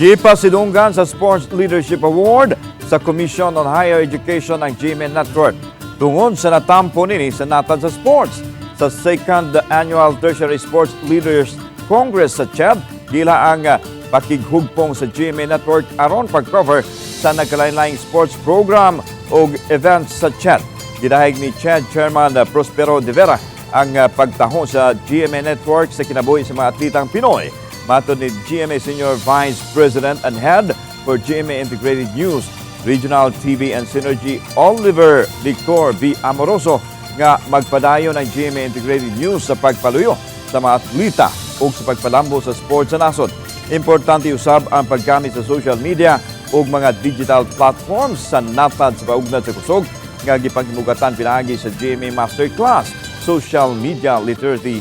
Gipasidunggan sa Sports Leadership Award sa Commission on Higher Education ang GMA Network tungod sa natampo nini sa natad sa sports. Sa second annual Tertiary Sports Leaders Congress sa CHED, giila ang pakighugpong sa GMA Network aron pag-cover sa nagkalain-laing sports program ug events sa CHED. Gidahig ni CHED Chairman Prospero De Vera ang pagtaho sa GMA Network sa kinabuhi sa mga atletang Pinoy. Matod ni GMA Senior Vice President and Head for GMA Integrated News, Regional TV and Synergy, Oliver Victor B. Amoroso, nga magpadayon ang GMA Integrated News sa pagpaluyo sa mga atleta ug sa pagpalambo sa sports sa nasod. Importante usab ang paggamit sa social media ug mga digital platforms sa natad sa paugnad sa kusog nga gipanghimugatan pinaagi sa GMA Masterclass Social Media Literacy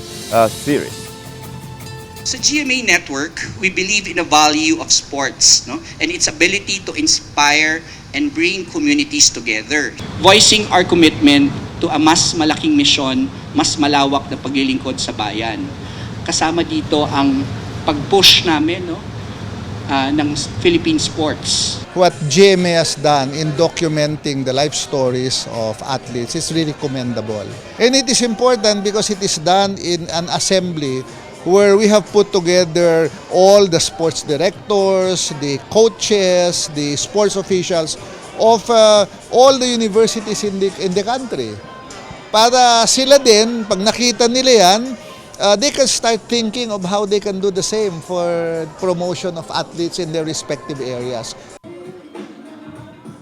Series. Sa GMA Network, we believe in the value of sports, no, and its ability to inspire and bring communities together. Voicing our commitment to a mas malaking misyon, mas malawak na paglilingkod sa bayan. Kasama dito ang pag-push namin, no, ng Philippine sports. What GMA has done in documenting the life stories of athletes is really commendable. And it is important because it is done in an assembly where we have put together all the sports directors, the coaches, the sports officials of all the universities in the country. Para sila din, pag nakita nila yan, they can start thinking of how they can do the same for promotion of athletes in their respective areas.